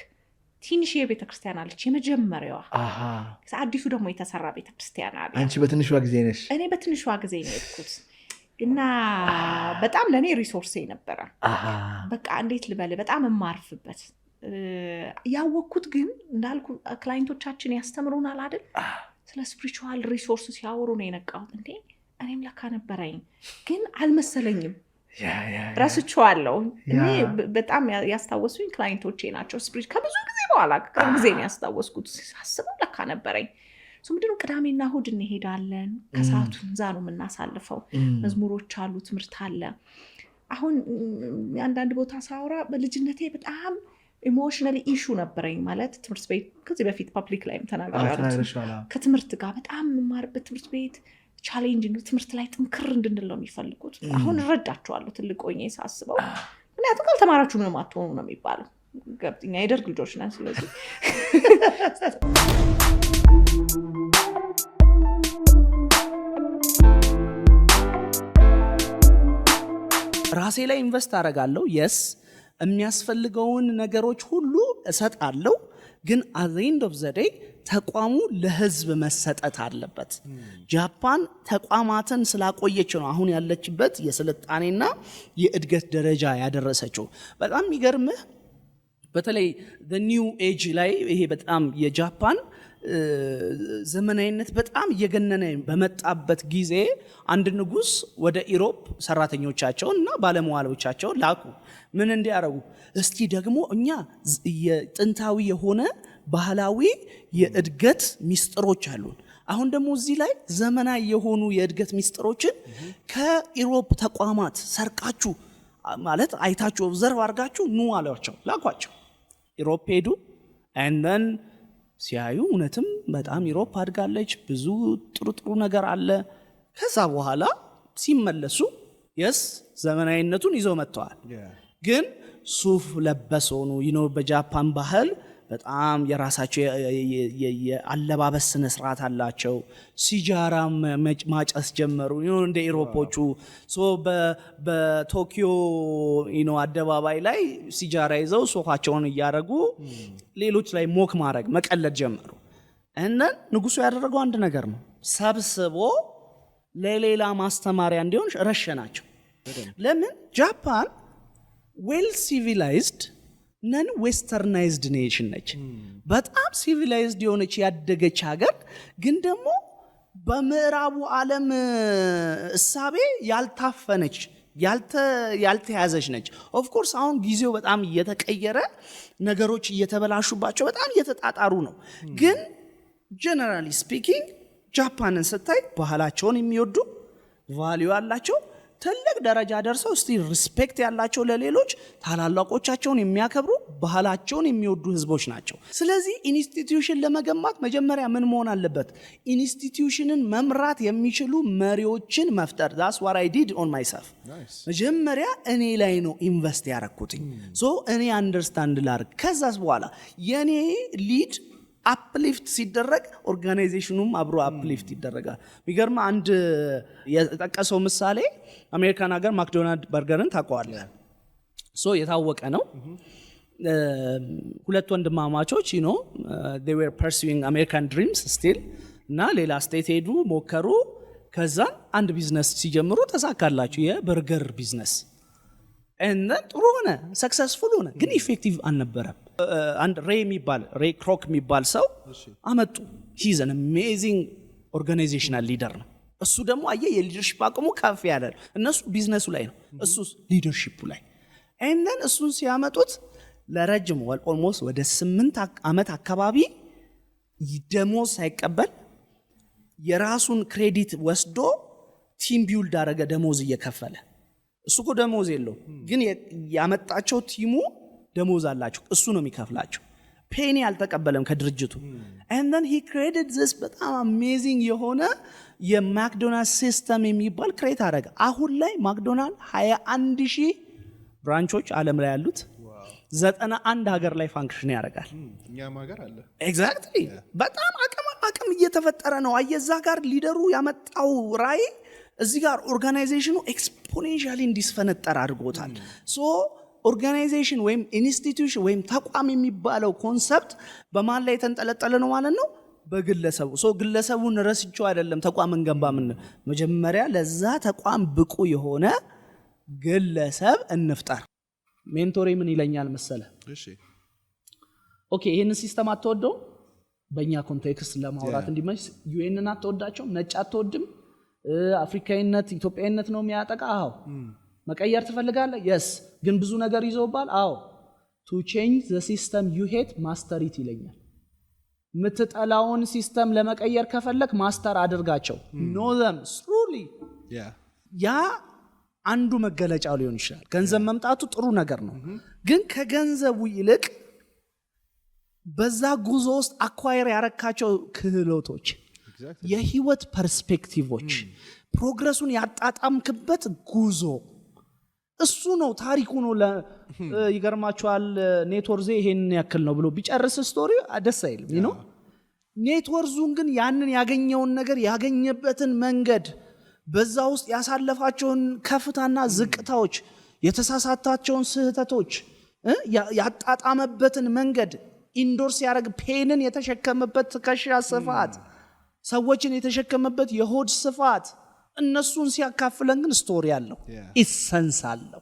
ትንሽዬ ቤተክርስቲያን አለች፣ የመጀመሪያዋ። አዲሱ ደግሞ የተሰራ ቤተክርስቲያን አለ። አንቺ በትንሿ ጊዜ ነሽ። እኔ በትንሿ ጊዜ ነው የሄድኩት እና በጣም ለእኔ resource ኤ ነበረ። በቃ እንዴት ልበል፣ በጣም የማርፍበት፣ ያወቅኩት ግን እንዳልኩ client ኦቻችን ያስተምሩናል አይደል? ስለ spiritual resource ሲያወሩ ነው የነቃሁት። እንዴ፣ እኔም ለካ ነበረኝ፣ ግን አልመሰለኝም፣ ረስቼዋለሁ። እኔ በጣም ያስታወሱኝ client ኦቼ ናቸው። ከብዙ ጊዜ በኋላ፣ ከቅርብ ጊዜ ነው ያስታወስኩት። ሳስበው ለካ ነበረኝ። ምንድነው፣ ቅዳሜና እሑድ እንሄዳለን። ከሰዓቱን እዛ ነው የምናሳልፈው። መዝሙሮች አሉ፣ ትምህርት አለ። አሁን አንዳንድ ቦታ ሳወራ በልጅነቴ በጣም emotional issue ነበረኝ። ማለት ትምህርት ቤት፣ ከዚህ በፊት public ላይም ተናግሬያለሁ። ከትምህርት ጋር በጣም የምማርበት ትምህርት ቤት Challenging ትምህርት ላይ ጥንክር እንድንል ነው የሚፈልጉት። አሁን እረዳቸዋለሁ ትልቅ ሆኜ ሳስበው፣ ምክንያቱም ካልተማራችሁ ምንም አትሆኑ ነው የሚባለው። እኛ የደርግ ልጆች ነን። ስለዚህ ራሴ ላይ invest አደርጋለሁ። Yes፣ የሚያስፈልገውን ነገሮች ሁሉ እሰጣለሁ። ግን at the end of the day ተቋሙ ለህዝብ መሰጠት አለበት። ጃፓን ተቋማትን ስላቆየች ነው አሁን ያለችበት የስልጣኔና የእድገት ደረጃ ያደረሰችው። በጣም የሚገርምህ በተለይ new age ላይ ይሄ በጣም የጃፓን ዘመናዊነት በጣም እየገነነ በመጣበት ጊዜ አንድ ንጉስ ወደ Europe ሰራተኞቻቸውን እና ባለመዋሎቻቸውን ላኩ። ምን እንዲያደርጉ? እስቲ ደግሞ እኛ የጥንታዊ የሆነ ባህላዊ የእድገት ሚስጥሮች አሉን። አሁን ደግሞ እዚህ ላይ ዘመናዊ የሆኑ የእድገት ሚስጥሮችን ከ Europe ተቋማት ሰርቃችሁ፣ ማለት አይታችሁ observe አድርጋችሁ ኑ አሏቸው፣ ላኳቸው። Europe ሄዱ። And then ሲያዩ እውነትም በጣም Europe አድጋለች፣ ብዙ ጥሩ ጥሩ ነገር አለ። ከዛ በኋላ ሲመለሱ yes፣ ዘመናዊነቱን ይዘው መጥተዋል። ግን ሱፍ ለበስ ሆኑ። በጃፓን ባህል በጣም የራሳቸው የአለባበስ ስነ ስርዓት አላቸው። ሲጃራ ማጨስ ጀመሩ እንደ Europe ኦቹ። So በቶኪዮ አደባባይ ላይ ሲጃራ ይዘው ሱፋቸውን እያደረጉ ሌሎች ላይ mock ማድረግ፣ መቀለድ ጀመሩ። And then ንጉሱ ያደረገው አንድ ነገር ነው። ሰብስቦ ለሌላ ማስተማሪያ እንዲሆን ረሸናቸው። ለምን? ጃፓን well civilized non westernized nation ነች። በጣም civilized የሆነች ያደገች ሀገር ግን ደግሞ በምዕራቡ ዓለም እሳቤ ያልታፈነች፣ ያልተያዘች ነች። Of course አሁን ጊዜው በጣም እየተቀየረ፣ ነገሮች እየተበላሹባቸው በጣም እየተጣጣሩ ነው። ግን generally speaking ጃፓንን ስታይ ባህላቸውን የሚወዱ፣ value ያላቸው፣ ትልቅ ደረጃ ደርሰው still respect ያላቸው፣ ለሌሎች ታላላቆቻቸውን የሚያከብሩ፣ ባህላቸውን የሚወዱ ህዝቦች ናቸው። ስለዚህ institution ለመገንባት መጀመሪያ ምን መሆን አለበት? Institution ን መምራት የሚችሉ መሪዎችን መፍጠር። That's what I did on myself። መጀመሪያ እኔ ላይ ነው invest ያረኩትኝ። So እኔ understand ላርግ። ከዛስ በኋላ የእኔ lead uplift ሲደረግ organization ኑም አብሮ uplift ይደረጋል። የሚገርም አንድ የጠቀሰው ምሳሌ አሜሪካን ሀገር ማክዶናልድ በርገርን ታውቀዋለህ? So የታወቀ ነው። ሁለት ወንድማማቾች were pursuing American dreams still እና ሌላ state ሄዱ፣ ሞከሩ። ከዛ አንድ ቢዝነስ ሲጀምሩ ተሳካላቸው፣ የበርገር ቢዝነስ። And then ጥሩ ሆነ፣ successful ሆነ፣ ግን effective አልነበረም። አንድ ሬይ የሚባል፣ ሬይ ክሮክ የሚባል ሰው አመጡ። He's an amazing organizational leader ነው። እሱ ደግሞ አየህ የ leadership አቅሙ ከፍ ያለ ነው። እነሱ ቢዝነሱ ላይ ነው፣ እሱ leadership ኡ ላይ። And then እሱን ሲያመጡት ለረጅም almost ወደ 8 ዓመት አካባቢ ደሞዝ ሳይቀበል የራሱን credit ወስዶ team build አደረገ፣ ደሞዝ እየከፈለ። እሱ እኮ ደሞዝ የለውም፣ ግን ያመጣቸው team ኡ ደሞዝ አላቸው። እሱ ነው የሚከፍላቸው። Penny አልተቀበለም ከድርጅቱ። And then he created this በጣም amazing የሆነ የማክዶናልድ system የሚባል create አደረገ። አሁን ላይ ማክዶናልድ 21 ሺህ branch ኦች ዓለም ላይ ያሉት፣ 91 ሀገር ላይ function ያደርጋል። እኛም ሀገር አለ። Exactly፣ በጣም አቅም እየተፈጠረ ነው። አየህ እዛ ጋር leader ኡ ያመጣው ራዕይ እዚህ ጋር organization ኑ exponentially እንዲስፈነጠር አድርጎታል። So organization ወይም institution ወይም ተቋም የሚባለው concept በማን ላይ የተንጠለጠለ ነው ማለት ነው? በግለሰቡ። So ግለሰቡን ረስቼው አይደለም ተቋም እንገንባ ምን መጀመሪያ ለዛ ተቋም ብቁ የሆነ ግለሰብ እንፍጠር። Mentor ኤ ምን ይለኛል መሰለ? እሺ። Okay፣ ይህንን system አትወደውም? በእኛ context ለማውራት እንዲመች UN ን አትወዳቸውም፣ ነጭ አትወድም፣ አፍሪካዊነት ኢትዮጵያዊነት ነው የሚያጠቃ። አዎ። መቀየር ትፈልጋለህ? Yes። ግን ብዙ ነገር ይዘውባል። አዎ። To change the system you hate, master it ይለኛል። የምትጠላውን system ለመቀየር ከፈለክ master አድርጋቸው፣ know them thoroughly። ያ አንዱ መገለጫው ሊሆን ይችላል። ገንዘብ መምጣቱ ጥሩ ነገር ነው፣ ግን ከገንዘቡ ይልቅ በዛ ጉዞ ውስጥ acquire ያረካቸው ክህሎቶች የህይወት perspective ኦች፣ progress ኡን ያጣጣምክበት ጉዞ እሱ ነው፣ ታሪኩ ነው። ይገርማችኋል፣ net worth ኤ ይሄን ያክል ነው ብሎ ቢጨርስ story ደስ አይልም። Net worth ኡን ግን ያንን ያገኘውን ነገር፣ ያገኘበትን መንገድ፣ በዛ ውስጥ ያሳለፋቸውን ከፍታና ዝቅታዎች፣ የተሳሳታቸውን ስህተቶች፣ ያጣጣመበትን መንገድ፣ endure ሲያደርግ pain ን የተሸከመበት ትከሻ ስፋት፣ ሰዎችን የተሸከመበት የሆድ ስፋት፣ እነሱን ሲያካፍለን ግን story አለው፣ essence አለው።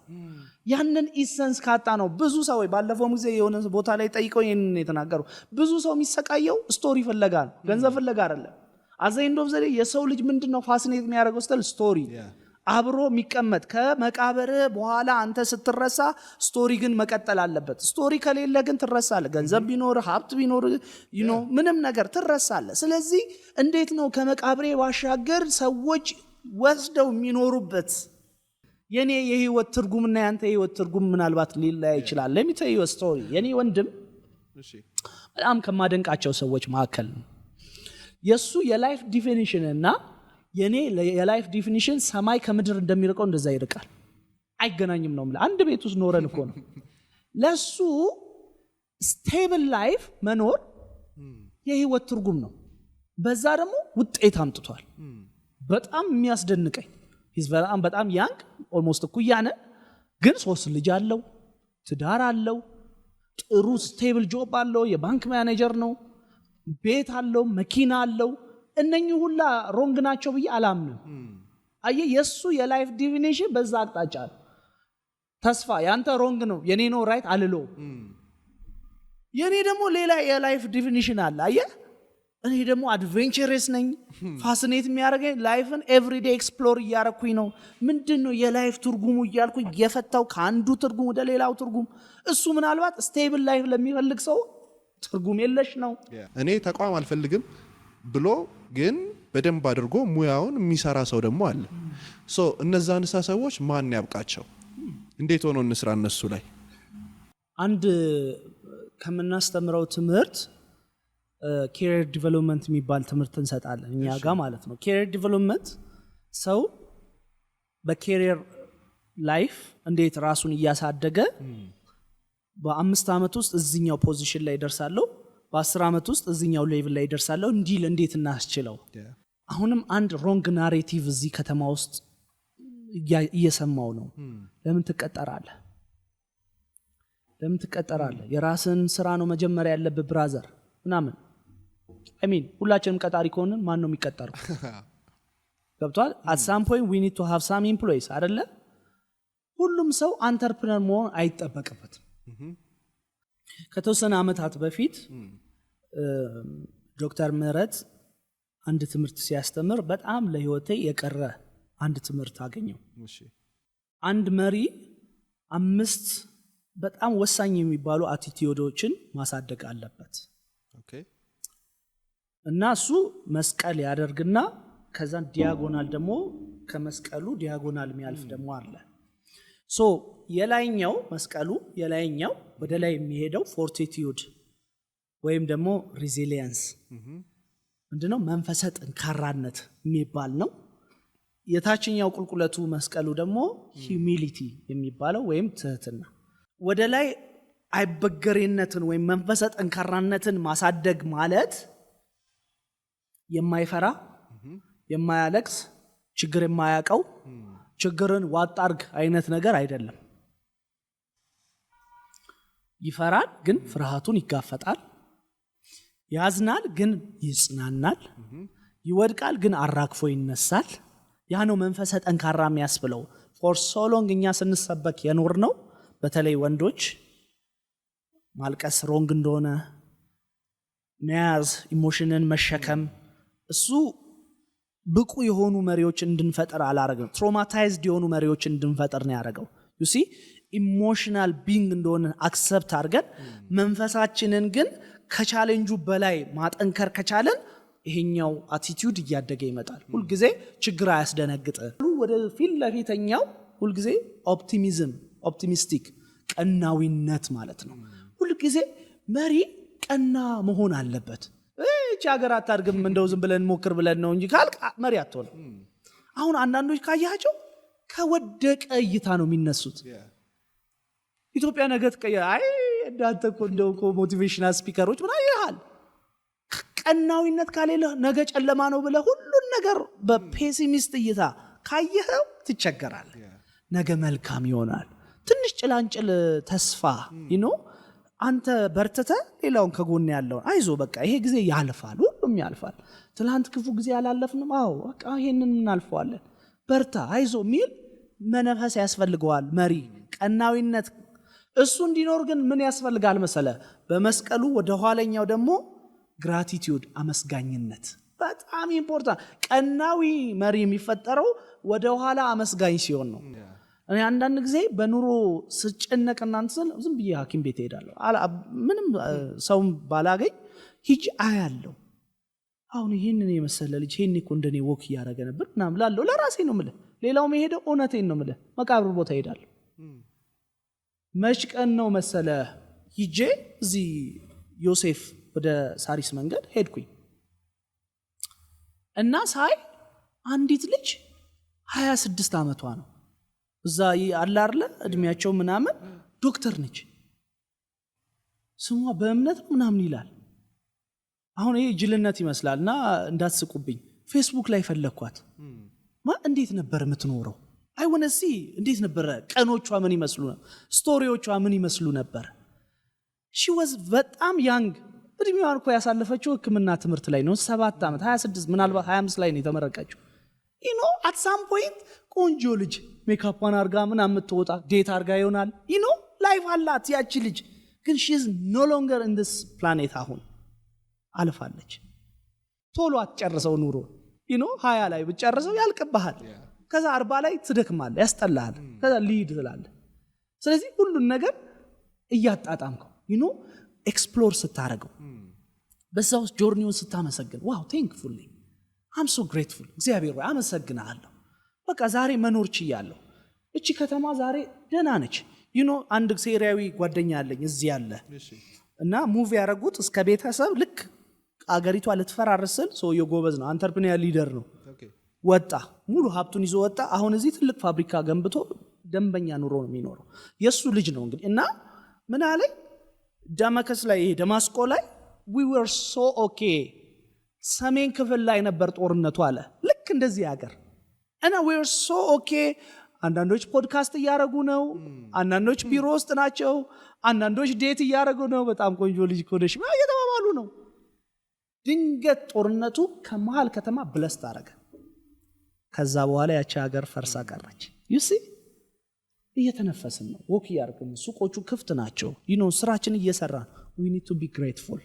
ያንን essence ካጣ ነው ብዙ ሰው፣ ባለፈውም ጊዜ የሆነ ቦታ ላይ ጠይቀው ይህንን የተናገሩ፣ ብዙ ሰው የሚሰቃየው story ፍለጋ ነው፣ ገንዘብ ፍለጋ አይደለም። At the end of the day የሰው ልጅ ምንድን ነው fascinate የሚያደርገው ስትል story፣ አብሮ የሚቀመጥ፣ ከመቃብር በኋላ አንተ ስትረሳ story ግን መቀጠል አለበት። Story ከሌለ ግን ትረሳለህ። ገንዘብ ቢኖር፣ ሀብት ቢኖር፣ ምንም ነገር ትረሳለህ። ስለዚህ እንዴት ነው ከመቃብሬ ባሻገር ሰዎች ወስደው የሚኖሩበት? የኔ የህይወት ትርጉምና ያንተ የህይወት ትርጉም ምናልባት ሊለያይ ይችላል። Let me tell you a story። የኔ ወንድም በጣም ከማደንቃቸው ሰዎች መካከል ነው። የእሱ የ life definition እና የኔ የ life definition ሰማይ ከምድር እንደሚርቀው እንደዛ ይርቃል። አይገናኝም ነው የምልህ። አንድ ቤት ውስጥ ኖረን እኮ ነው። ለሱ stable life መኖር የህይወት ትርጉም ነው። በዛ ደግሞ ውጤት አምጥቷል። በጣም የሚያስደንቀኝ he's በጣም በጣም young፣ almost እኩያ ነን፣ ግን ሶስት ልጅ አለው፣ ትዳር አለው፣ ጥሩ stable job አለው፣ የባንክ ማኔጀር ነው፣ ቤት አለው፣ መኪና አለው። እነኚህ ሁላ wrong ናቸው ብዬ አላምንም። አየህ፣ የእሱ የ life definition በዛ አቅጣጫ ነው። ተስፋ ያንተ wrong ነው፣ የኔ ነው right አልለውም። የኔ ደግሞ ሌላ የ life definition አለ። አየህ፣ እኔ ደግሞ adventurous ነኝ። Fascinate የሚያደርገኝ life ን everyday explore እያረኩኝ ነው። ምንድን ነው የ life ትርጉሙ እያልኩኝ እየፈታው ከአንዱ ትርጉም ወደ ሌላው ትርጉም። እሱ ምናልባት stable life ለሚፈልግ ሰው ትርጉም የለሽ ነው። እኔ ተቋም አልፈልግም ብሎ ግን በደንብ አድርጎ ሙያውን የሚሰራ ሰው ደግሞ አለ። So እነዛ ንሳ ሰዎች ማን ያብቃቸው? እንዴት ሆኖ እንስራ እነሱ ላይ? አንድ ከምናስተምረው ትምህርት career development የሚባል ትምህርት እንሰጣለን እኛ ጋር ማለት ነው። Career development ሰው በ career life እንዴት ራሱን እያሳደገ በ5 ዓመት ውስጥ እዚኛው position ላይ ደርሳለሁ፣ በ10 ዓመት ውስጥ እዚኛው level ላይ ደርሳለሁ እንዲል እንዴት እናስችለው? አሁንም አንድ wrong narrative እዚህ ከተማ ውስጥ እየሰማው ነው። ለምን ትቀጠራለህ? ለምን ትቀጠራለህ? የራስን ስራ ነው መጀመሪያ ያለብህ brother ምናምን። I mean ሁላችንም ቀጣሪ ከሆንን ማን ነው የሚቀጠረው? ገብቷል? At some point we need to have some employees አይደለ? ሁሉም ሰው entrepreneur መሆን አይጠበቅበትም። ከተወሰነ ዓመታት በፊት ዶክተር ምህረት አንድ ትምህርት ሲያስተምር በጣም ለህይወቴ የቀረ አንድ ትምህርት አገኘው። አንድ መሪ አምስት በጣም ወሳኝ የሚባሉ attitude ኦችን ማሳደግ አለበት። እና እሱ መስቀል ያደርግና ከዛን diagonal ደግሞ ከመስቀሉ diagonal የሚያልፍ ደግሞ አለ። So የላይኛው መስቀሉ የላይኛው ወደ ላይ የሚሄደው fortitude ወይም ደግሞ resilience ምንድነው? መንፈሰ ጠንካራነት የሚባል ነው። የታችኛው ቁልቁለቱ መስቀሉ ደግሞ humility የሚባለው ወይም ትህትና። ወደ ላይ አይበገሬነትን ወይም መንፈሰ ጠንካራነትን ማሳደግ ማለት የማይፈራ፣ የማያለቅስ፣ ችግር የማያውቀው፣ ችግርን ዋጥ አርግ አይነት ነገር አይደለም። ይፈራል፣ ግን ፍርሃቱን ይጋፈጣል። ያዝናል፣ ግን ይጽናናል። ይወድቃል፣ ግን አራግፎ ይነሳል። ያ ነው መንፈሰ ጠንካራ የሚያስብለው። For so long እኛ ስንሰበክ የኖርነው፣ በተለይ ወንዶች፣ ማልቀስ wrong እንደሆነ፣ መያዝ፣ emotion ን መሸከም፣ እሱ ብቁ የሆኑ መሪዎች እንድንፈጥር አላረግም። Traumatized የሆኑ መሪዎች እንድንፈጥር ነው ያደረገው። You see፣ emotional being እንደሆነ accept አድርገን መንፈሳችንን ግን ከ challenge ኡ በላይ ማጠንከር ከቻለን ይሄኛው attitude እያደገ ይመጣል። ሁልጊዜ ችግር አያስደነግጥ። ወደ ፊት ለፊተኛው ሁልጊዜ optimism፣ optimistic፣ ቀናዊነት ማለት ነው። ሁልጊዜ መሪ ቀና መሆን አለበት። እቺ ሀገር አታድግም እንደው ዝም ብለን ሞክር ብለን ነው እንጂ ካልክ መሪ አትሆንም። አሁን አንዳንዶች ካያቸው ከወደቀ እይታ ነው የሚነሱት። ኢትዮጵያ ነገ ትቀየር፣ አይ እናንተ እኮ እንደው እኮ motivational speaker ኦች ምናምን ይልሃል። ቀናዊነት ካሌለህ፣ ነገ ጨለማ ነው ብለህ ሁሉን ነገር በ pessimist እይታ ካየኸው ትቸገራለህ። ነገ መልካም ይሆናል። ትንሽ ጭላንጭል ተስፋ አንተ በርትተህ ሌላውን ከጎን ያለውን አይዞ በቃ ይሄ ጊዜ ያልፋል፣ ሁሉም ያልፋል። ትላንት ክፉ ጊዜ አላለፍንም? አዎ፣ በቃ ይሄንን እናልፈዋለን። በርታ፣ አይዞ የሚል መንፈስ ያስፈልገዋል መሪ፣ ቀናዊነት። እሱ እንዲኖር ግን ምን ያስፈልጋል መሰለ? በመስቀሉ ወደ ኋለኛው ደግሞ gratitude፣ አመስጋኝነት በጣም important። ቀናዊ መሪ የሚፈጠረው ወደ ኋላ አመስጋኝ ሲሆን ነው። እኔ አንዳንድ ጊዜ በኑሮ ስጨነቅ እናንተ ስል ዝም ብዬ ሐኪም ቤት እሄዳለሁ። ምንም ሰውም ባላገኝ ሂጅ አያለሁ። አሁን ይህንን የመሰለ ልጅ ይሄን እኮ እንደኔ walk እያደረገ ነበር ምናምን እላለሁ። ለራሴ ነው የምልህ። ሌላው የሄደው እውነቴን ነው የምልህ፣ መቃብር ቦታ እሄዳለሁ። መች ቀን ነው መሰለ ሂጄ እዚህ ዮሴፍ ወደ ሳሪስ መንገድ ሄድኩኝ እና ሳይ አንዲት ልጅ 26 ዓመቷ ነው። እዛ አለ አይደለ እድሜያቸው ምናምን፣ ዶክተር ነች። ስሟ በእምነት ምናምን ይላል። አሁን ይሄ ጅልነት ይመስላል እና እንዳትስቁብኝ። ፌስቡክ ላይ ፈለግኳት። ማ እንዴት ነበር የምትኖረው? I wanna see እንዴት ነበረ፣ ቀኖቿ ምን ይመስሉ ነበር? Story ዎቿ ምን ይመስሉ ነበር? She was በጣም young። እድሜዋን እኮ ያሳለፈችው ሕክምና ትምህርት ላይ ነው። 7 ዓመት፣ 26፣ ምናልባት 25 ላይ ነው የተመረቀችው። At some point ቆንጆ ልጅ ሜካፏን አርጋ ምናምን የምትወጣ፣ date አርጋ ይሆናል፣ life አላት ያቺ ልጅ። ግን she's no longer in this planet፣ አሁን አልፋለች። ቶሎ አትጨርሰው ኑሮ። 20 ላይ ብትጨርሰው ያልቅብሃል። ከዛ 40 ላይ ትደክማለህ፣ ያስጠላሃል። ከዛ ልሂድ ትላለህ። ስለዚህ ሁሉን ነገር እያጣጣምከው explore ስታደረገው፣ በዛ ውስጥ journey ውን ስታመሰግን፣ wow, thankful, I'm so grateful፣ እግዚአብሔር ሆይ አመሰግንሃለሁ። በቃ ዛሬ መኖር ችያለሁ። እቺ ከተማ ዛሬ ደህና ነች። አንድ ሴሪያዊ ጓደኛ አለኝ እዚህ ያለ እና move ያደረጉት እስከ ቤተሰብ ልክ አገሪቷ ልትፈራርስ ስል፣ ሰውየው ጎበዝ ነው፣ entrepreneur leader ነው። ወጣ፣ ሙሉ ሀብቱን ይዞ ወጣ። አሁን እዚህ ትልቅ ፋብሪካ ገንብቶ ደንበኛ ኑሮ ነው የሚኖረው። የእሱ ልጅ ነው እንግዲህ። እና ምን አለኝ፣ Damascus ላይ፣ ይሄ ደማስቆ ላይ we were so okay፣ ሰሜን ክፍል ላይ ነበር ጦርነቱ አለ። ልክ እንደዚህ ሀገር እና we were so okay። አንዳንዶች ፖድካስት እያደረጉ ነው፣ አንዳንዶች ቢሮ ውስጥ ናቸው፣ አንዳንዶች date እያደረጉ ነው። በጣም ቆንጆ ልጅ ከሆነሽ እየተባባሉ ነው። ድንገት ጦርነቱ ከመሃል ከተማ blast አረገ። ከዛ በኋላ ያቺ ሀገር ፈርሳ ቀረች። You see፣ እየተነፈስን ነው፣ walk እያደረግን፣ ሱቆቹ ክፍት ናቸው። ስራችን እየሰራ፣ we need to be grateful.